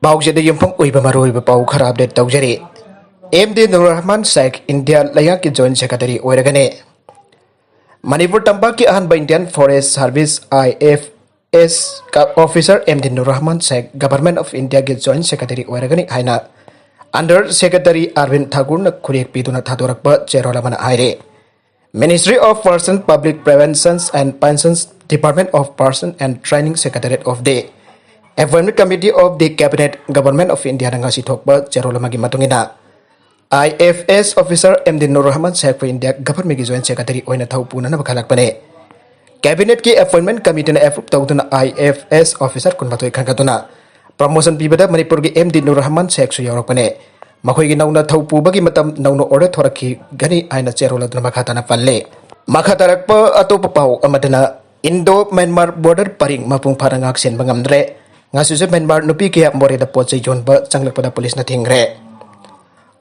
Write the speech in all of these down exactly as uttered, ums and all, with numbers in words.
ꯄꯥꯎꯆꯦꯗ ꯌꯨꯝꯐꯝ ꯑꯣꯏꯕ ꯃꯔꯨꯑꯣꯏꯕ ꯄꯥꯎ ꯈꯔ ꯑꯞꯗꯦꯠ ꯇꯧꯖꯔꯤ꯫ ꯑꯦꯝ ꯗꯤ ꯅꯨꯔ ꯔꯍꯃꯥꯟ ꯁꯦꯈ ꯏꯟꯗꯤꯌꯥ ꯂꯩꯉꯥꯛꯀꯤ ꯖꯣꯏꯟ ꯁꯦꯀ꯭ꯔꯦꯇꯔꯤ ꯑꯣꯏꯔꯒꯅꯤ꯫ ꯃꯅꯤꯄꯨꯔ ꯇꯝꯄꯥꯛꯀꯤ ꯑꯍꯥꯟꯕ Indian forest service, I F S, officer M D Nur Rahman Sheikh government of ꯏꯟꯗꯤꯌꯥꯒꯤ ꯖꯣꯏꯟ ꯁꯦꯀ꯭ꯔꯦꯇꯔꯤ ꯑꯣꯏꯔꯒꯅꯤ ꯍꯥꯏꯅ ꯑꯟꯗꯔ ꯁꯦꯀ꯭ꯔꯦꯇꯔꯤ ꯑꯔꯕꯤꯟ ꯊꯥꯀꯨꯔꯅ ꯈꯨꯔꯦꯛ ꯄꯤꯗꯨꯅ ꯊꯥꯗꯣꯔꯛꯄ ꯆꯦꯔꯣꯜ ꯑꯃꯅ ꯍꯥꯏꯔꯤ꯫ Ministry of Person, Public Preventions and Pensions, Department of Person and Training, Secretariat of the Appointment Committee of the Cabinet, Government of Indiaꯅ ꯉꯁꯤ ꯊꯣꯛꯄ ꯆꯦꯔꯣꯜ ꯑꯃꯒꯤ ꯃꯇꯨꯡ ꯏꯟꯅ, I F S officer M D Nur Rahman ꯁꯦꯈꯄꯨ ꯏꯟꯗꯤꯌꯥ ꯒꯚꯔꯟꯃꯦꯟꯠꯀꯤ ꯖꯣꯏꯟ ꯁꯦꯀ꯭ꯔꯦꯇꯔꯤ ꯑꯣꯏꯅ ꯊꯧ ꯄꯨꯅꯅꯕ ꯈꯜꯂꯛꯄꯅꯦ꯫ ꯀꯦꯕꯤꯅꯦꯠꯀꯤ ꯑꯦꯄꯣꯏꯟꯠꯃꯦꯟꯠ ꯀꯃꯤꯇꯤꯅ ꯑꯦꯄ꯭ꯔꯨꯚ ꯇꯧꯗꯨꯅ ꯑꯥꯏ ꯑꯦꯐ ꯑꯦꯁ ꯑꯣꯐꯤꯁꯥꯔ ꯀꯨꯟꯃꯥꯊꯣꯏ ꯈꯟꯒꯠꯇꯨꯅ ꯄ꯭ꯔꯃꯣꯁꯟ ꯄꯤꯕꯗ ꯃꯅꯤꯄꯨꯔꯒꯤ ꯑꯦꯝ ꯗꯤ ꯅꯨꯔ ꯔꯍꯃꯥꯟ ꯁꯦꯈꯁꯨ ꯌꯥꯎꯔꯛꯄꯅꯦ꯫ ꯃꯈꯣꯏꯒꯤ ꯅꯧꯅ ꯊꯧ ꯄꯨꯕꯒꯤ ꯃꯇꯝ ꯅꯧꯅ ꯑꯣꯔꯗꯔ ꯊꯣꯔꯛꯈꯤꯒꯅꯤ ꯍꯥꯏꯅ ꯆꯦꯔꯣꯜ ꯑꯗꯨꯅ ꯃꯈꯥ ꯇꯥꯅ ꯄꯜꯂꯤ꯫ ꯃꯈꯥ ꯇꯥꯔꯛꯄ ꯑꯇꯣꯞꯄ ꯄꯥꯎ ꯑꯃꯗꯅ, ꯏꯟꯗꯣ ꯃ꯭ꯌꯥꯟꯃꯥꯔ ꯕꯣꯔꯗꯔ ꯄꯔꯤꯡ ꯃꯄꯨꯡ ꯐꯥꯅ ꯉꯥꯛ ꯁꯦꯟꯕ ꯉꯝꯗ꯭ꯔꯦ꯫ ꯉꯁꯤꯁꯨ ꯃ꯭ꯌꯥꯟꯃꯥꯔ ꯅꯨꯄꯤ ꯀꯌꯥ ꯃꯣꯔꯦꯗ ꯄꯣꯠ ꯆꯩ ꯌꯣꯟꯕ ꯆꯪꯂꯛꯄꯗ ꯄꯨꯂꯤꯁꯅ ꯊꯤꯡꯈ꯭ꯔꯦ꯫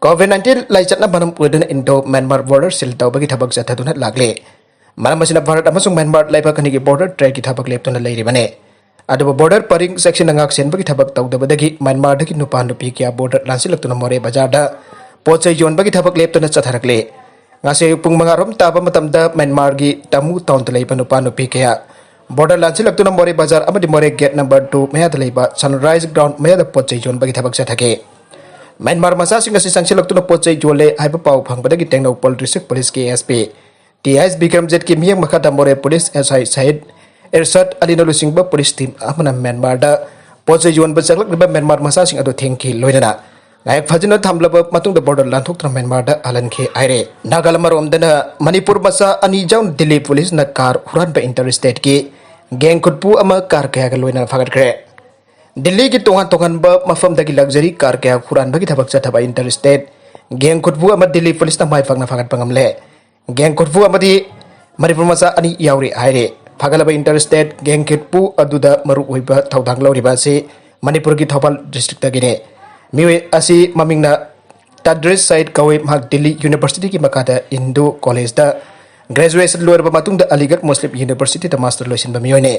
ꯀꯣꯚꯤꯗ ꯅꯥꯏꯟꯇꯤꯟ ꯂꯥꯏꯆꯠꯅ ꯃꯔꯝ ꯑꯣꯏꯗꯨꯅ ꯏꯟꯗꯣ ꯃ꯭ꯌꯥꯟꯃꯥꯔ ꯕꯣꯔꯗꯔ ꯁꯤꯜ ꯇꯧꯕꯒꯤ ꯊꯕꯛ ꯆꯠꯊꯗꯨꯅ ꯂꯥꯛꯂꯤ꯫ ꯃꯔꯝ ꯑꯁꯤꯅ ꯚꯥꯔꯠ ꯑꯃꯁꯨꯡ ꯃ꯭ꯌꯥꯟꯃꯥꯔ ꯂꯩꯕꯥꯛ ꯑꯅꯤꯒꯤ ꯕꯣꯔꯗꯔ ꯇ꯭ꯔꯦꯗꯀꯤ ꯊꯕꯛ ꯂꯦꯞꯇꯨꯅ ꯂꯩꯔꯤꯕꯅꯤ꯫ ꯑꯗꯨꯕꯨ ꯕꯣꯔꯗꯔ ꯄꯔꯤꯡ ꯆꯦꯛꯁꯤꯟꯅ ꯉꯥꯛ ꯁꯦꯟꯕꯒꯤ ꯊꯕꯛ ꯇꯧꯗꯕꯗꯒꯤ ꯃ꯭ꯌꯥꯟꯃꯥꯔꯗꯒꯤ ꯅꯨꯄꯥ ꯅꯨꯄꯤ ꯀꯌꯥ ꯕꯣꯔꯗꯔ ꯂꯥꯟꯁꯤꯜꯂꯛꯇꯨꯅ ꯃꯣꯔꯦ ꯕꯖꯥꯔꯗ ꯄꯣꯠ ꯆꯩ ꯌꯣꯟꯕꯒꯤ ꯊꯕꯛ ꯂꯦꯞꯇꯨꯅ ꯆꯠꯊꯔꯛꯂꯤ꯫ ꯉꯁꯤ ꯑꯌꯨꯛ ꯄꯨꯡ ꯃꯉꯥ ꯔꯣꯝ ꯇꯥꯕ ꯃꯇꯝꯗ ꯃ꯭ꯌꯥꯟꯃꯥꯔꯒꯤ ꯇꯥꯃꯨ ꯇꯥꯎꯟꯗ ꯂꯩꯕ ꯅꯨꯄꯥ ꯅꯨꯄꯤ ꯀꯌꯥ ꯕꯣꯔꯗꯔ ꯂꯥꯟꯁꯤꯜꯂꯛꯇꯨꯅ ꯃꯣꯔꯦ ꯕꯖꯥꯔ ꯑꯃꯗꯤ ꯃꯣꯔꯦ ꯒꯦꯠ ꯅꯝꯕꯔ ꯇꯨ ꯃꯌꯥꯗ ꯂꯩꯕ ꯁꯟꯔꯥꯏꯖ ꯒ꯭ꯔꯥꯎꯟ ꯃꯌꯥꯗ ꯄꯣꯠ ꯆꯩ ꯌꯣꯟꯕꯒꯤ ꯊꯕꯛ ꯆꯠꯊꯈꯤ꯫ ꯃ꯭ꯌꯥꯟꯃꯥꯔ ꯃꯆꯥꯁꯤꯡ ꯑꯁꯤ ꯆꯪꯁꯤꯜꯂꯛꯇꯨꯅ ꯄꯣꯠ ꯆꯩ ꯌꯣꯜꯂꯦ ꯍꯥꯏꯕ ꯄꯥꯎ ꯐꯪꯕꯗꯒꯤ ꯇꯦꯡꯅꯧꯄꯜ ꯗꯤꯁꯇ꯭ꯔꯤꯛ ꯄꯨꯂꯤꯁꯀꯤ ꯑꯦꯁ ꯄꯤ ꯇꯤ ꯑꯦꯁ ꯕꯤꯀ꯭ꯔꯝꯖꯤꯠꯀꯤ ꯃꯤꯠꯌꯦꯡ ꯃꯈꯥꯗ ꯃꯣꯔꯦ ꯄꯨꯂꯤꯁ ꯑꯦꯁ ꯑꯥꯏ ꯁꯍꯤꯗ ꯏꯔꯁꯥꯗ ꯑꯂꯤꯅ ꯂꯨꯆꯤꯡꯕ ꯄꯨꯂꯤꯁ ꯇꯤꯝ ꯑꯃꯅ ꯃ꯭ꯌꯥꯟꯃꯥꯔꯗ ꯄꯣꯠ ꯆꯩ ꯌꯣꯟꯕ ꯆꯪꯂꯛꯂꯤꯕ ꯃ꯭ꯌꯥꯟꯃꯥꯔ ꯃꯆꯥꯁꯤꯡ ꯑꯗꯨ ꯊꯤꯡꯈꯤ꯫ ꯂꯣꯏꯅꯅ ꯉꯥꯏꯍꯥꯛ ꯐꯥꯖꯤꯟꯗꯨꯅ ꯊꯝꯂꯕ ꯃꯇꯨꯡꯗ ꯕꯣꯔꯗꯔ ꯂꯥꯟꯊꯣꯛꯇꯨꯅ ꯃ꯭ꯌꯥꯟꯃꯥꯔꯗ ꯍꯜꯍꯟꯈꯤ ꯍꯥꯏꯔꯦ꯫ ꯅꯥꯒꯥꯂꯦꯟ ꯑꯃꯔꯣꯝꯗꯅ ꯃꯅꯤꯄꯨꯔ ꯃꯆꯥ ꯑꯅꯤ ꯌꯥꯎꯅ ꯗꯤꯜꯂꯤ ꯄꯨꯂꯤꯁꯅ ꯀꯥꯔ ꯍꯨꯔꯥꯟꯕ ꯏꯟꯇꯔ ꯏꯁꯇꯦꯠꯀꯤ ꯒꯦꯡ ꯈꯨꯠꯄꯨ ꯑꯃ ꯀꯥꯔ ꯀꯌꯥꯒ ꯂꯣꯏꯅꯅ ꯐꯥꯒꯠꯈ꯭ꯔꯦ꯫ ꯗꯤꯜꯂꯤꯒꯤ ꯇꯣꯉꯥꯟ ꯇꯣꯉꯥꯟꯕ ꯃꯐꯝꯗꯒꯤ ꯂꯛꯖꯔꯤ ꯀꯥꯔ ꯀꯌꯥ ꯍꯨꯔꯥꯟꯕꯒꯤ ꯊꯕꯛ ꯆꯠꯊꯕ ꯏꯟꯇꯔ ꯏꯁꯇꯦꯠ ꯒꯦꯡ ꯈꯨꯠꯄꯨ ꯑꯃ ꯗꯤꯜꯂꯤ ꯄꯨꯂꯤꯁꯅ ꯃꯥꯏ ꯄꯥꯛꯅ ꯐꯥꯒꯠꯄ ꯉꯝꯂꯦ꯫ ꯒꯦꯡ ꯈꯨꯠꯄꯨ ꯑꯃꯗꯤ ꯃꯅꯤꯄꯨꯔ ꯃꯆꯥ ꯑꯅꯤ ꯌꯥꯎꯔꯤ ꯍꯥꯏꯔꯤ꯫ ꯐꯥꯒꯠꯂꯕ ꯏꯟꯇꯔ ꯏꯁꯇꯦꯠ ꯒꯦꯡ ꯈꯨꯠꯄꯨ ꯑꯗꯨꯗ ꯃꯔꯨ ꯑꯣꯏꯕ ꯊꯧꯗꯥꯡ ꯂꯧꯔꯤꯕ ꯑꯁꯤ ꯃꯅꯤꯄꯨꯔꯒꯤ ꯊꯧꯕꯥꯜ ꯗꯤꯁꯇ꯭ꯔꯤꯛꯇꯒꯤꯅꯤ꯫ ꯃꯤꯑꯣꯏ ꯑꯁꯤ ꯃꯃꯤꯡꯅ ꯇꯗ꯭ꯔꯤꯁ ꯁꯌꯤꯗ ꯀꯧꯏ꯫ ꯃꯍꯥꯛ ꯗꯤꯜꯂꯤ ꯌꯨꯅꯤꯚꯔꯁꯤꯇꯤꯒꯤ ꯃꯈꯥꯗ ꯍꯤꯟꯗꯨ ꯀꯣꯂꯦꯖꯇ ꯒ꯭ꯔꯦꯖꯨꯑꯦꯁꯟ ꯂꯣꯏꯔꯕ ꯃꯇꯨꯡꯗ ꯑꯂꯤꯒꯔ ꯃꯨꯁꯂꯤꯝ ꯌꯨꯅꯤꯚꯔꯁꯤꯇꯤꯗ ꯃꯥꯁꯇꯔ ꯂꯣꯏꯁꯤꯟꯕ ꯃꯤꯑꯣꯏꯅꯤ꯫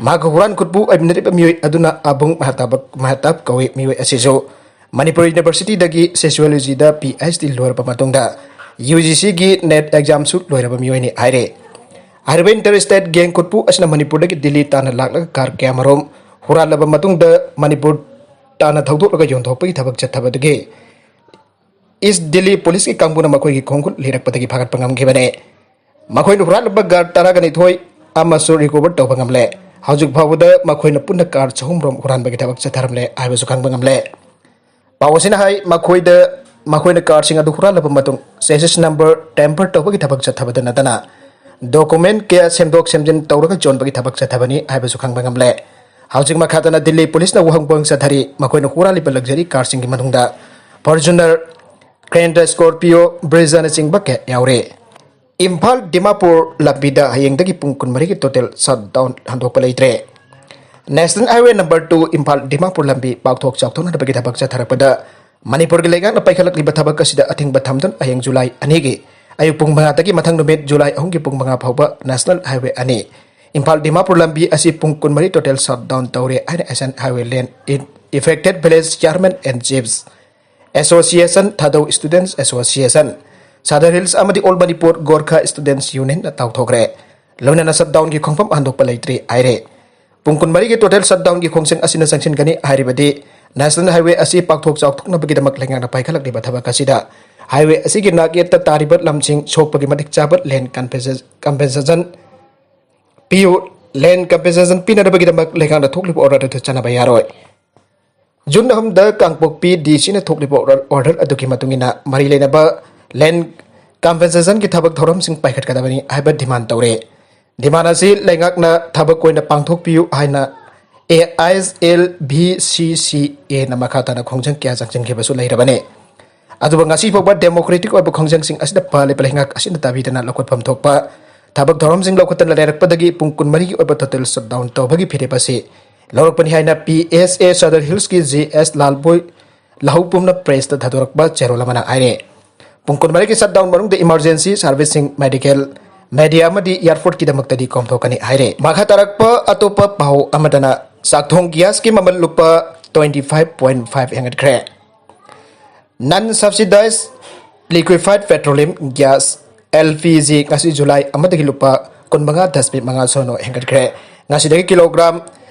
ꯃꯍꯥꯛꯀ ꯍꯨꯔꯥꯟ ꯈꯨꯠꯄꯨ ꯑꯣꯏꯃꯤꯟꯅꯔꯤꯕ ꯃꯤꯑꯣꯏ ꯑꯗꯨꯅ ꯑꯕꯨꯡ ꯃꯍꯇꯥꯕ ꯃꯍꯇꯥꯕ ꯀꯧꯏ꯫ ꯃꯤꯑꯣꯏ ꯑꯁꯤꯁꯨ ꯃꯅꯤꯄꯨꯔ ꯌꯨꯅꯤꯚꯔꯁꯤꯇꯤꯗꯒꯤ ꯁꯣꯁꯤꯌꯣꯂꯣꯖꯤꯗ ꯄꯤ ꯑꯩꯆ ꯗꯤ ꯂꯣꯏꯔꯕ ꯃꯇꯨꯡꯗ ꯌꯨ ꯖꯤ ꯁꯤꯒꯤ ꯅꯦꯠ ꯑꯦꯛꯖꯥꯝꯁꯨ ꯂꯣꯏꯔꯕ ꯃꯤꯑꯣꯏꯅꯤ ꯍꯥꯏꯔꯦ꯫ ꯍꯥꯏꯔꯤꯕ ꯏꯟꯇꯔ ꯁ꯭ꯇꯦꯠ ꯒꯦꯡ ꯈꯨꯠꯄꯨ ꯑꯁꯤꯅ ꯃꯅꯤꯄꯨꯔꯗꯒꯤ ꯗꯤꯜꯂꯤ ꯇꯥꯟꯅ ꯂꯥꯛꯂꯒ ꯀꯥꯔ ꯀꯌꯥꯃꯔꯨꯝ ꯍꯨꯔꯥꯜꯂꯕ ꯃꯇꯨꯡꯗ ꯃꯅꯤꯄꯨꯔ ꯇꯥꯟꯅ ꯊꯧꯗꯣꯛꯂꯒ ꯌꯣꯟꯊꯣꯛꯄꯒꯤ ꯊꯕꯛ ꯆꯠꯊꯕꯗꯒꯤ ꯏꯁ ꯗꯤꯜꯂꯤ ꯄꯨꯂꯤꯁꯀꯤ ꯀꯥꯡꯕꯨꯅ ꯃꯈꯣꯏꯒꯤ ꯈꯣꯡꯈꯨꯠ ꯂꯤꯔꯛꯄꯗꯒꯤ ꯐꯥꯒꯠꯄ ꯉꯝꯈꯤꯕꯅꯤ꯫ ꯃꯈꯣꯏꯅ ꯍꯨꯔꯥꯟꯂꯕ ꯒꯥꯔ ꯇꯔꯥꯒ ꯅꯤꯊꯣꯏ ꯑꯃꯁꯨ ꯔꯤꯀꯣꯚꯔ ꯇꯧꯕ ꯉꯝꯂꯦ꯫ ꯍꯧꯖꯤꯛ ꯐꯥꯎꯕꯗ ꯃꯈꯣꯏꯅ ꯄꯨꯟꯅ ꯀꯥꯔ ꯆꯍꯨꯝ ꯔꯣꯝ ꯍꯨꯔꯥꯟꯕꯒꯤ ꯊꯕꯛ ꯆꯠꯊꯔꯝꯂꯦ ꯍꯥꯏꯕꯁꯨ ꯈꯪꯕ ꯉꯝꯂꯦ꯫ ꯄꯥꯎ ꯑꯁꯤꯅ ꯍꯥꯏ, ꯃꯈꯣꯏꯗ ꯃꯈꯣꯏꯅ ꯀꯥꯔꯁꯤꯡ ꯑꯗꯨ ꯍꯨꯔꯥꯟꯂꯕ ꯃꯇꯨꯡ ꯆꯦꯁꯤꯁ ꯅꯝꯕꯔ ꯇꯦꯝꯄꯔ ꯇꯧꯕꯒꯤ ꯊꯕꯛ ꯆꯠꯊꯕꯗ ꯅꯠꯇꯅ ꯗꯣꯀꯨꯃꯦꯟ ꯀꯌꯥ ꯁꯦꯝꯗꯣꯛ ꯁꯦꯝꯖꯤꯟ ꯇꯧꯔꯒ ꯌꯣꯟꯕꯒꯤ ꯊꯕꯛ ꯆꯠꯊꯕꯅꯤ ꯍꯥꯏꯕꯁꯨ ꯈꯪꯕ ꯉꯝꯂꯦ꯫ ꯍꯧꯖꯤꯛ ꯃꯈꯥ ꯇꯥꯅ ꯗꯤꯜꯂꯤ ꯄꯨꯂꯤꯁꯅ ꯋꯥꯍꯪ ꯄꯨꯍꯪ ꯆꯠꯊꯔꯤ꯫ ꯃꯈꯣꯏꯅ ꯍꯨꯔꯥꯜꯂꯤꯕ ꯂꯛꯖꯔꯤ ꯀꯥꯔꯁꯤꯡꯒꯤ ꯃꯅꯨꯡꯗ ꯐꯣꯔꯆꯨꯅꯔ, ꯀ꯭ꯔꯦꯟꯗ, ꯁ꯭ꯀꯣꯔꯄꯤꯌꯣ, ꯕ꯭ꯔꯤꯖꯥꯅꯆꯤꯡꯕ ꯀꯌꯥ ꯌꯥꯎꯔꯤ꯫ ꯏꯝꯐꯥꯜ ꯗꯤꯃꯥꯄꯨꯔ ꯂꯝꯕꯤꯗ ꯍꯌꯦꯡꯗꯒꯤ ꯄꯨꯡ ꯀꯨꯟꯃꯔꯤꯒꯤ ꯇꯣꯇꯦꯜ ꯁꯠ ꯗꯥꯎꯟ ꯍꯟꯗꯣꯛꯄ ꯂꯩꯇ꯭ꯔꯦ꯫ National highway number two Imphal Dimapur ꯂꯝꯕꯤ ꯄꯥꯛꯊꯣꯛ ꯆꯥꯎꯊꯣꯛꯅꯅꯕꯒꯤ ꯊꯕꯛ ꯆꯠꯊꯔꯛꯄꯗ ꯃꯅꯤꯄꯨꯔꯒꯤ ꯂꯩꯉꯥꯛꯅ ꯄꯥꯏꯈꯠꯂꯛꯂꯤꯕ ꯊꯕꯛ ꯑꯁꯤꯗ ꯑꯊꯤꯡꯕ ꯊꯝꯗꯨꯅ ꯍꯌꯦꯡ ꯖꯨꯂꯥꯏ ꯑꯅꯤꯒꯤ ꯑꯌꯨꯛ ꯄꯨꯡ ꯃꯉꯥꯗꯒꯤ ꯃꯊꯪ ꯅꯨꯃꯤꯠ ꯖꯨꯂꯥꯏ ꯑꯍꯨꯝꯒꯤ ꯄꯨꯡ ꯃꯉꯥ ꯐꯥꯎꯕ ꯅꯦꯁꯅꯦꯜ ꯍꯥꯏꯋꯦ ꯑꯅꯤ ꯏꯝꯐꯥꯜ ꯗꯤꯃꯥꯄꯨꯔ ꯂꯝꯕꯤ ꯑꯁꯤ ꯄꯨꯡ ꯀꯨꯟꯃꯔꯤ ꯇꯣꯇꯦꯜ ꯁꯠ ꯗꯥꯎꯟ ꯇꯧꯔꯦ ꯍꯥꯏꯅ Asian highway lane affected village chairmen and chiefs association, Thadou students association, Sadar hills ꯑꯃꯗꯤ ꯑꯣꯜ ꯃꯅꯤꯄꯨꯔ ꯒꯣꯔꯈꯥ ꯁ꯭ꯇꯨꯗꯦꯟꯠꯁ ꯌꯨꯅꯤꯌꯟꯅ ꯇꯥꯎꯊꯣꯛꯈ꯭ꯔꯦ꯫ ꯂꯣꯏꯅꯅ ꯁꯠ ꯗꯥꯎꯟꯒꯤ ꯈꯣꯡꯐꯝ ꯍꯟꯗꯣꯛꯄ ꯂꯩꯇ꯭ꯔꯤ ꯍꯥꯏꯔꯦ꯫ ꯄꯨꯡ ꯀꯨꯟꯃꯔꯤꯒꯤ ꯇꯣꯇꯦꯜ ꯁꯠ ꯗꯥꯎꯟꯒꯤ ꯈꯣꯡꯖꯪ ꯑꯁꯤꯅ ꯆꯪꯁꯤꯟꯒꯅꯤ ꯍꯥꯏꯔꯤꯕꯗꯤ ꯅꯦꯁꯅꯦꯜ ꯍꯥꯏꯋꯦ ꯑꯁꯤ ꯄꯥꯛꯊꯣꯛ ꯆꯥꯎꯊꯣꯛꯅꯕꯒꯤꯗꯃꯛ ꯂꯩꯉꯥꯛꯅ ꯄꯥꯏꯈꯠꯂꯛꯂꯤꯕ ꯊꯕꯛ ꯑꯁꯤꯗ ꯍꯥꯏꯋꯦ ꯑꯁꯤꯒꯤ ꯅꯥꯛꯌꯦꯠꯇ ꯇꯥꯔꯤꯕ ꯂꯝꯁꯤꯡ ꯁꯣꯛꯄꯒꯤ ꯃꯇꯤꯛ ꯆꯥꯕ ꯂꯦꯟ ꯀꯝꯄꯦꯟꯁꯦꯁꯟ ꯄꯤꯌꯨ, ꯂꯦꯟ ꯀꯝꯄꯦꯟꯁꯦꯁꯟ ꯄꯤꯅꯅꯕꯒꯤꯗꯃꯛ ꯂꯩꯉꯥꯛꯅ ꯊꯣꯛꯂꯤꯕ ꯑꯣꯔꯗꯔ ꯑꯗꯨ ꯆꯠꯅꯕ ꯌꯥꯔꯣꯏ꯫ ꯖꯨꯟ ꯑꯍꯨꯝꯗ ꯀꯥꯡꯄꯣꯛꯄꯤ ꯗꯤ ꯁꯤꯅ ꯊꯣꯛꯂꯤꯕ ꯑꯣꯔꯗꯔ, ꯑꯣꯔꯗꯔ ꯑꯗꯨꯒꯤ ꯃꯇꯨꯡ ꯏꯟꯅ ꯃꯔꯤ ꯂꯩꯅꯕ ꯂꯦꯟ ꯀꯝꯄꯦꯟꯁꯦꯁꯟꯒꯤ ꯊꯕꯛ ꯊꯧꯔꯝꯁꯤꯡ ꯄꯥꯏꯈꯠꯀꯗꯕꯅꯤ ꯍꯥꯏꯕ ꯗꯤꯃꯥꯟ ꯇꯧꯔꯦ꯫ ꯗꯤꯃꯥꯟ ꯑꯁꯤ ꯂꯩꯉꯥꯛꯅ ꯊꯕꯛ ꯑꯣꯏꯅ ꯄꯥꯡꯊꯣꯛꯄꯤꯌꯨ ꯍꯥꯏꯅ A I S L V C ꯁꯤ ꯑꯦꯅ ꯃꯈꯥ ꯇꯥꯅ ꯈꯣꯡꯖꯪ ꯀꯌꯥ ꯆꯪꯁꯤꯟꯈꯤꯕꯁꯨ ꯂꯩꯔꯕꯅꯤ꯫ ꯑꯗꯨꯕꯨ ꯉꯁꯤ ꯐꯥꯎꯕ ꯗꯦꯃꯣꯀ꯭ꯔꯦꯇꯤꯛ ꯑꯣꯏꯕ ꯈꯣꯡꯖꯪꯁꯤꯡ ꯑꯁꯤꯗ ꯄꯥꯜꯂꯤꯕ ꯂꯩꯉꯥꯛ ꯑꯁꯤꯅ ꯇꯥꯕꯤꯗꯅ ꯂꯧꯈꯠꯐꯝ ꯊꯣꯛꯄ ꯊꯕꯛ ꯊꯧꯔꯝꯁꯤꯡ ꯂꯧꯈꯠꯇꯅ ꯂꯩꯔꯛꯄꯗꯒꯤ ꯄꯨꯡ ꯀꯨꯟꯃꯔꯤꯒꯤ ꯑꯣꯏꯕ ꯇꯣꯇꯦꯜ ꯁꯠ ꯗꯥꯎꯟ ꯇꯧꯕꯒꯤ ꯐꯤꯔꯦꯞ ꯑꯁꯤ ꯂꯧꯔꯛꯄꯅꯤ ꯍꯥꯏꯅ ꯄꯤ ꯑꯦꯁ ꯑꯦ ꯁꯗꯔ ꯍꯤꯜꯁꯀꯤ ꯖꯤ ꯑꯦꯁ ꯂꯥꯜꯕꯣꯏ ꯂꯍꯧꯄꯨꯝꯅ ꯄ꯭ꯔꯦꯁꯇ ꯊꯥꯗꯣꯔꯛꯄ ꯆꯦꯔꯣꯜ ꯑꯃꯅ ꯍꯥꯏꯔꯦ꯫ ꯄꯨꯡ ꯀꯨꯟꯃꯔꯤꯒꯤ ꯁꯠ ꯗꯥꯎꯟ ꯃꯅꯨꯡꯗ ꯏꯃꯔꯖꯦꯟꯁꯤ ꯁꯥꯔꯚꯤꯁꯁꯤꯡ, ꯃꯦꯗꯤꯀꯦꯜ, ꯃꯦꯗꯤꯌꯥ ꯑꯃꯗꯤ ꯑꯦꯌꯥꯔꯄꯣꯔꯠꯀꯤꯗꯃꯛꯇꯗꯤ ꯀꯣꯝꯊꯣꯛꯀꯅꯤ ꯍꯥꯏꯔꯦ꯫ ꯃꯈꯥ ꯇꯥꯔꯛꯄ ꯑꯇꯣꯞꯄ ꯄꯥꯎ ꯑꯃꯗꯅ ꯆꯥꯛꯊꯣꯡ ꯒ꯭ꯌꯥꯁꯀꯤ ꯃꯃꯜ ꯂꯨꯄꯥ twenty five point five ꯍꯦꯟꯒꯠꯈ꯭ꯔꯦ꯫ Non subsidized liquefied petroleum gas, L P G, ꯉꯁꯤ ꯖꯨꯂꯥꯏ ꯑꯃꯗꯒꯤ ꯂꯨꯄꯥ ꯀꯨꯟꯃꯉꯥ ꯗꯁꯃꯤꯛ ꯃꯉꯥ ꯁꯤꯅꯣ ꯍꯦꯟꯒꯠꯈ꯭ꯔꯦ꯫ ꯉꯁꯤꯗꯒꯤ ꯀꯤꯂꯣꯒ꯭ꯔꯥꯝ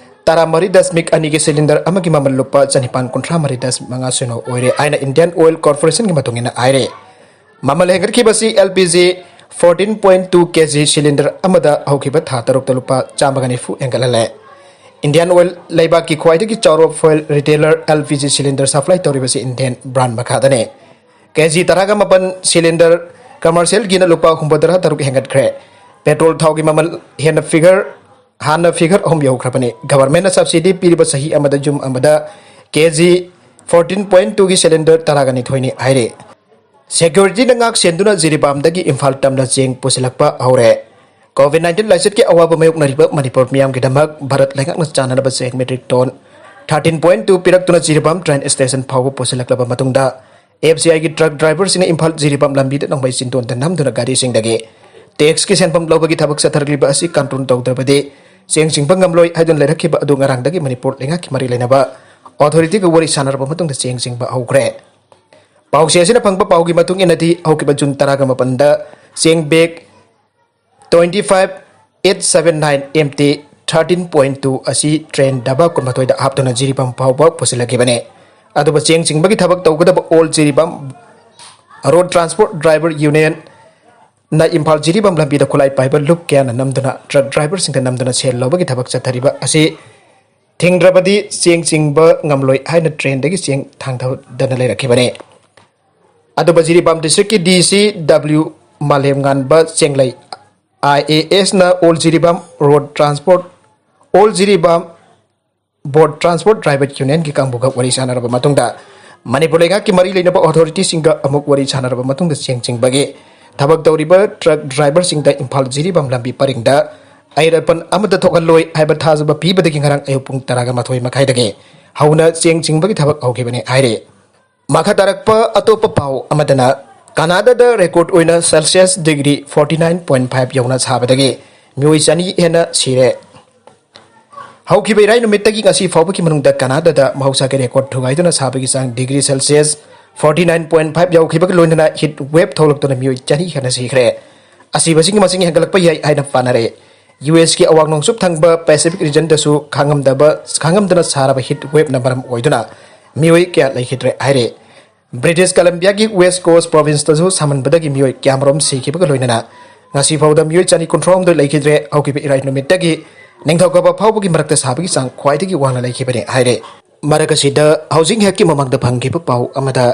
ꯇꯔꯥꯃꯔꯤ ꯗꯁꯃꯤꯛ ꯑꯅꯤꯒꯤ ꯁꯤꯂꯤꯟꯗꯔ ꯑꯃꯒꯤ ꯃꯃꯜ ꯂꯨꯄꯥ ꯆꯅꯤꯄꯥꯟ ꯀꯨꯟꯊ꯭ꯔꯥ ꯃꯔꯤ ꯗꯁꯃꯤꯛ ꯃꯉꯥ ꯁꯤꯅꯣ ꯑꯣꯏꯔꯦ ꯍꯥꯏꯅ Indian Oil Corporationꯒꯤ ꯃꯇꯨꯡ ꯏꯟꯅ ꯍꯥꯏꯔꯦ꯫ ꯃꯃꯜ ꯍꯦꯟꯒꯠꯈꯤꯕꯁꯤ L P G fourteen point two K G cylinder ꯑꯃꯗ ꯍꯧꯈꯤꯕ ꯊꯥ ꯇꯔꯨꯛꯇ ꯂꯨꯄꯥ ꯆꯥꯝꯃꯒ ꯅꯤꯐꯨ ꯍꯦꯟꯒꯠꯍꯜꯂꯦ꯫ Indian Oil ꯂꯩꯕꯥꯛꯀꯤ ꯈ꯭ꯋꯥꯏꯗꯒꯤ ꯆꯥꯎꯔꯕ fuel retailer, L P G cylinder supply ꯇꯧꯔꯤꯕꯁꯤ Indian brand ꯃꯈꯥꯗꯅꯤ꯫ K G ꯇꯔꯥꯒ ꯃꯥꯄꯟ ꯁꯤꯂꯤꯟꯗꯔ commercialꯒꯤꯅ ꯂꯨꯄꯥ ꯍꯨꯝꯐꯨꯇꯔꯥ ꯇꯔꯨꯛ ꯍꯦꯟꯒꯠꯈ꯭ꯔꯦ꯫ ꯄꯦꯇ꯭ꯔꯣꯜ ꯊꯥꯎꯒꯤ ꯃꯃꯜ ꯍꯦꯟꯅ figure, ꯍꯥꯟꯅ figure ꯑꯍꯨꯝ ꯌꯧꯈ꯭ꯔꯕꯅꯤ꯫ Governmentꯅ subsidy ꯄꯤꯔꯤꯕ ꯆꯍꯤ ꯑꯃꯗ ꯌꯨꯝ ꯑꯃꯗ K G fourteen point twoꯒꯤ ꯁꯤꯂꯤꯟꯗꯔ ꯇꯔꯥꯒ ꯅꯤꯊꯣꯏꯅꯤ ꯍꯥꯏꯔꯤ꯫ Securityꯅ ꯉꯥꯛ ꯁꯦꯟꯗꯨꯅ ꯖꯤꯔꯤꯕꯥꯝꯗꯒꯤ ꯏꯝꯐꯥꯜ ꯇꯝꯅ ꯆꯦꯡ ꯄꯨꯁꯤꯜꯂꯛꯄ ꯍꯧꯔꯦ꯫ COVID nineteen ꯂꯥꯏꯆꯠꯀꯤ ꯑꯋꯥꯕ ꯃꯥꯌꯣꯛꯅꯔꯤꯕ ꯃꯅꯤꯄꯨꯔ ꯃꯤꯌꯥꯝꯒꯤꯗꯃꯛ ꯚꯥꯔꯠ ꯂꯩꯉꯥꯛꯅ ꯆꯥꯅꯅꯕ ꯆꯦꯡ metric ton thirteen point two ꯄꯤꯔꯛꯇꯨꯅ Jiribam train stationꯗ ꯐꯥꯎꯕ ꯄꯨꯁꯤꯜꯂꯛꯂꯕ ꯃꯇꯨꯡꯗ, FCIꯒꯤ truck driverꯁꯤꯡꯅ ꯏꯝꯐꯥꯜ ꯖꯤꯔꯤꯕꯥꯝ ꯂꯝꯕꯤꯗ ꯅꯣꯡꯃꯩ ꯆꯤꯟꯗꯣꯟꯗ ꯅꯝꯗꯨꯅ ꯒꯥꯔꯤꯁꯤꯡꯗꯒꯤ taxꯀꯤ ꯁꯦꯟꯐꯝ ꯂꯧꯕꯒꯤ ꯊꯕꯛ ꯆꯠꯊꯔꯛꯂꯤꯕ ꯑꯁꯤ control ꯇꯧꯗ꯭ꯔꯕꯗꯤ ꯆꯦꯡ ꯆꯤꯡꯕ ꯉꯝꯂꯣꯏ ꯍꯥꯏꯗꯨꯅ ꯂꯩꯔꯛꯈꯤꯕ ꯑꯗꯨ ꯉꯔꯥꯡꯗꯒꯤ ꯃꯅꯤꯄꯨꯔ ꯂꯩꯉꯥꯛꯀꯤ ꯃꯔꯤ ꯂꯩꯅꯕ authorityꯒ ꯋꯥꯔꯤ ꯁꯥꯟꯅꯔꯕ ꯃꯇꯨꯡꯗ ꯆꯦꯡ ꯆꯤꯡꯕ ꯍꯧꯈ꯭ꯔꯦ꯫ ꯄꯥꯎꯆꯦ ꯑꯁꯤꯅ ꯐꯪꯕ ꯄꯥꯎꯒꯤ ꯃꯇꯨꯡ ꯏꯟꯅꯗꯤ, ꯍꯧꯈꯤꯕ ꯖꯨꯟ ꯇꯔꯥꯒ ꯃꯥꯄꯟꯗ ꯆꯦꯡ bag twenty five eight seven nine empty thirteen point two ꯑꯁꯤ train ꯗꯕꯥ ꯀꯨꯟꯃꯥꯊꯣꯏꯗ ꯍꯥꯞꯇꯨꯅ ꯖꯤꯔꯤꯕꯥꯝ ꯐꯥꯎꯕ ꯄꯨꯁꯤꯜꯂꯛꯈꯤꯕꯅꯤ꯫ ꯑꯗꯨꯕꯨ ꯆꯦꯡ ꯆꯤꯡꯕꯒꯤ ꯊꯕꯛ ꯇꯧꯒꯗꯕ All Jiribam Road Transport Driver Unionꯅ Imphal Jiribam ꯂꯝꯕꯤꯗ ꯈꯨꯠꯂꯥꯏ ꯄꯥꯏꯕ ꯂꯨꯞ ꯀꯌꯥꯅ ꯅꯝꯗꯨꯅ, truck driverꯁꯤꯡꯗ ꯅꯝꯗꯨꯅ ꯁꯦꯜ ꯂꯧꯕꯒꯤ ꯊꯕꯛ ꯆꯠꯊꯔꯤꯕ ꯑꯁꯤ ꯊꯤꯡꯗ꯭ꯔꯕꯗꯤ ꯆꯦꯡ ꯆꯤꯡꯕ ꯉꯝꯂꯣꯏ ꯍꯥꯏꯅ trainꯗꯒꯤ ꯆꯦꯡ ꯊꯥꯡꯊꯗꯅ ꯂꯩꯔꯛꯈꯤꯕꯅꯤ꯫ ꯑꯗꯨꯕꯨ Jiribam districtꯀꯤ DC W ꯃꯥꯂꯦꯝꯉꯥꯟꯕ ꯆꯦꯡꯂꯩ, IASꯅ All Jiribam Road Transport, All Jiribam Board Transport Driver Unionꯒꯤ ꯀꯥꯡꯕꯨꯒ ꯋꯥꯔꯤ ꯁꯥꯟꯅꯔꯕ ꯃꯇꯨꯡꯗ, ꯃꯅꯤꯄꯨꯔ ꯂꯩꯉꯥꯛꯀꯤ ꯃꯔꯤ ꯂꯩꯅꯕ authorityꯁꯤꯡꯒ ꯑꯃꯨꯛ ꯋꯥꯔꯤ ꯁꯥꯟꯅꯔꯕ ꯃꯇꯨꯡꯗ, ꯆꯦꯡ ꯆꯤꯡꯕꯒꯤ ꯊꯕꯛ ꯇꯧꯔꯤꯕ truck driverꯁꯤꯡꯗ ꯏꯝꯐꯥꯜ ꯖꯤꯔꯤꯕꯥꯝ ꯂꯝꯕꯤ ꯄꯔꯤꯡꯗ ꯑꯩꯔ ꯑꯄꯟ ꯑꯃꯠꯇ ꯊꯣꯛꯍꯜꯂꯣꯏ ꯍꯥꯏꯕ ꯊꯥꯖꯕ ꯄꯤꯕꯗꯒꯤ ꯉꯔꯥꯡ ꯑꯌꯨꯛ ꯄꯨꯡ ꯇꯔꯥꯒ ꯃꯥꯊꯣꯏ ꯃꯈꯥꯏꯗꯒꯤ ꯍꯧꯅ ꯆꯦꯡ ꯆꯤꯡꯕꯒꯤ ꯊꯕꯛ ꯍꯧꯈꯤꯕꯅꯤ ꯍꯥꯏꯔꯤ꯫ ꯃꯈꯥ ꯇꯥꯔꯛꯄ ꯑꯇꯣꯞꯄ ꯄꯥꯎ ꯑꯃꯗꯅ, ꯀꯅꯥꯗꯥꯗ ꯔꯦꯀꯣꯔꯗ ꯑꯣꯏꯅ Celsius degree forty nine point five ꯌꯧꯅ ꯁꯥꯕꯗꯒꯤ ꯃꯤꯑꯣꯏ ꯆꯅꯤ ꯍꯦꯟꯅ ꯁꯤꯔꯦ꯫ ꯍꯧꯈꯤꯕ ꯏꯔꯥꯏ ꯅꯨꯃꯤꯠꯇꯒꯤ ꯉꯁꯤ ꯐꯥꯎꯕꯒꯤ ꯃꯅꯨꯡꯗ ꯀꯅꯥꯗꯥꯗ ꯃꯍꯧꯁꯥꯒꯤ ꯔꯦꯀꯣꯔꯗ ꯊꯨꯒꯥꯏꯗꯨꯅ ꯁꯥꯕꯒꯤ ꯆꯥꯡ degree celsius forty nine point five ꯌꯧꯈꯤꯕꯒ ꯂꯣꯏꯅꯅ ꯍꯤꯠ ꯋꯦꯕ ꯊꯣꯛꯂꯛꯇꯨꯅ ꯃꯤꯑꯣꯏ ꯆꯅꯤ ꯍꯦꯟꯅ ꯁꯤꯈ꯭ꯔꯦ꯫ ꯑꯁꯤꯕꯁꯤꯡꯒꯤ ꯃꯁꯤꯡ ꯍꯦꯟꯒꯠꯂꯛꯄ ꯌꯥꯏ ꯍꯥꯏꯅ ꯄꯥꯅꯔꯦ꯫ ꯌꯨ ꯑꯦꯁꯀꯤ ꯑꯋꯥꯡ ꯅꯣꯡꯆꯨꯞ ꯊꯪꯕ ꯄꯦꯁꯤꯐꯤꯛ ꯔꯤꯖꯟꯗꯁꯨ ꯈꯥꯡꯉꯝꯗꯕ ꯈꯥꯡꯉꯝꯗꯅ ꯁꯥꯔꯕ ꯍꯤꯠ ꯋꯦꯕꯅ ꯃꯔꯝ ꯑꯣꯏꯗꯨꯅ ꯃꯤꯑꯣꯏ ꯀꯌꯥ ꯂꯩꯈꯤꯗ꯭ꯔꯦ ꯍꯥꯏꯔꯦ꯫ ꯕ꯭ꯔꯤꯇꯤꯁ ꯀꯂꯝꯕꯤꯌꯥꯒꯤ ꯋꯦꯁ ꯀꯣꯁ ꯄ꯭ꯔꯣꯚꯤꯟꯁꯇꯁꯨ ꯁꯥꯃꯟꯕꯗꯒꯤ ꯃꯤꯑꯣꯏ ꯀꯌꯥꯃꯔꯣꯝ ꯁꯤꯈꯤꯕꯒ ꯂꯣꯏꯅꯅ ꯉꯁꯤ ꯐꯥꯎꯗ ꯃꯤꯑꯣꯏ ꯆꯅꯤ ꯀꯨꯟꯊ꯭ꯔꯥꯍꯨꯝꯗꯣꯏ ꯂꯩꯈꯤꯗ꯭ꯔꯦ꯫ ꯍꯧꯈꯤꯕ ꯏꯔꯥꯏ ꯅꯨꯃꯤꯠꯇꯒꯤ ꯅꯤꯡꯊꯧꯀꯥꯕ ꯐꯥꯎꯕꯒꯤ ꯃꯔꯛꯇ ꯁꯥꯕꯒꯤ ꯆꯥꯡ ꯈ꯭ꯋꯥꯏꯗꯒꯤ ꯋꯥꯡꯅ ꯂꯩꯈꯤꯕꯅꯤ ꯍꯥꯏꯔꯦ꯫ ꯃꯔꯛ ꯑꯁꯤꯗ ꯍꯧꯖꯤꯛ ꯉꯥꯏꯍꯥꯛꯀꯤ ꯃꯃꯥꯡꯗ ꯐꯪꯈꯤꯕ ꯄꯥꯎ ꯑꯃꯗ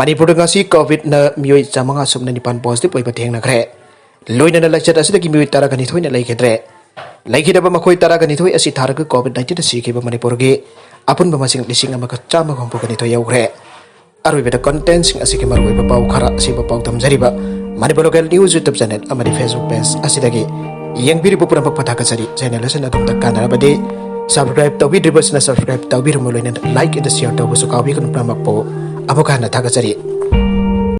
ꯃꯅꯤꯄꯨꯔꯗ ꯉꯁꯤ ꯀꯣꯚꯤꯗꯅ ꯃꯤꯑꯣꯏ ꯆꯥꯃꯉꯥ ꯁꯨꯞꯅ ꯅꯤꯄꯥꯟ ꯄꯣꯖꯤꯇꯤꯚ ꯑꯣꯏꯕ ꯊꯦꯡꯅꯈ꯭ꯔꯦ꯫ ꯂꯣꯏꯅꯅ ꯂꯥꯏꯆꯠ ꯑꯁꯤꯗꯒꯤ ꯃꯤꯑꯣꯏ ꯇꯔꯥꯒ ꯅꯤꯊꯣꯏꯅ ꯂꯩꯈꯤꯗ꯭ꯔꯦ꯫ ꯂꯩꯈꯤꯗꯕ ꯃꯈꯣꯏ ꯇꯔꯥꯒ ꯅꯤꯊꯣꯏ ꯑꯁꯤ ꯊꯥꯔꯒ ꯀꯣꯚꯤꯗ ꯅꯥꯏꯟꯇꯤꯟꯗ ꯁꯤꯈꯤꯕ ꯃꯅꯤꯄꯨꯔꯒꯤ ꯑꯄꯨꯟꯕ ꯃꯁꯤꯡ ꯂꯤꯁꯤꯡ ꯑꯃꯒ ꯆꯥꯝꯃꯒ ꯍꯨꯝꯐꯨꯒ ꯅꯤꯊꯣꯏ ꯌꯧꯈ꯭ꯔꯦ꯫ ꯑꯔꯣꯏꯕꯗ ꯀꯟꯇꯦꯟꯁꯤꯡ ꯑꯁꯤꯒꯤ ꯃꯔꯨꯑꯣꯏꯕ ꯄꯥꯎ ꯈꯔ ꯑꯁꯤꯕ ꯄꯥꯎ ꯇꯝꯖꯔꯤꯕ Manipur local news YouTube channel ꯑꯃꯗꯤ ꯐꯦꯁꯕꯨꯛ ꯄꯦꯖ ꯑꯁꯤꯗꯒꯤ ꯌꯦꯡꯕꯤꯔꯤꯕ ꯄꯨꯝꯅꯃꯛꯄꯨ ꯊꯥꯒꯠꯆꯔꯤ꯫ ꯆꯦꯅꯦꯜ ꯑꯁꯤꯅ ꯑꯗꯣꯝꯗ ꯀꯥꯟꯅꯔꯕꯗꯤ ꯁꯕꯁꯀ꯭ꯔꯥꯏꯕ ꯇꯧꯕꯤꯗ꯭ꯔꯤꯕꯁꯤꯅ ꯁꯕꯁꯀ꯭ꯔꯥꯏꯕ ꯇꯧꯕꯤꯔꯝꯃꯨ, ꯂꯣꯏꯅꯅ ꯂꯥꯏꯛ ꯑꯃꯗꯤ ꯁꯤꯌꯔ ꯇꯧꯕꯁꯨ ꯀꯥꯎꯕꯤꯒꯅꯨ꯫ ꯄꯨꯝꯅꯃꯛꯄꯨ ꯑꯃꯨꯛ ꯍꯟꯅ ꯊꯥꯒꯠꯆꯔꯤ꯫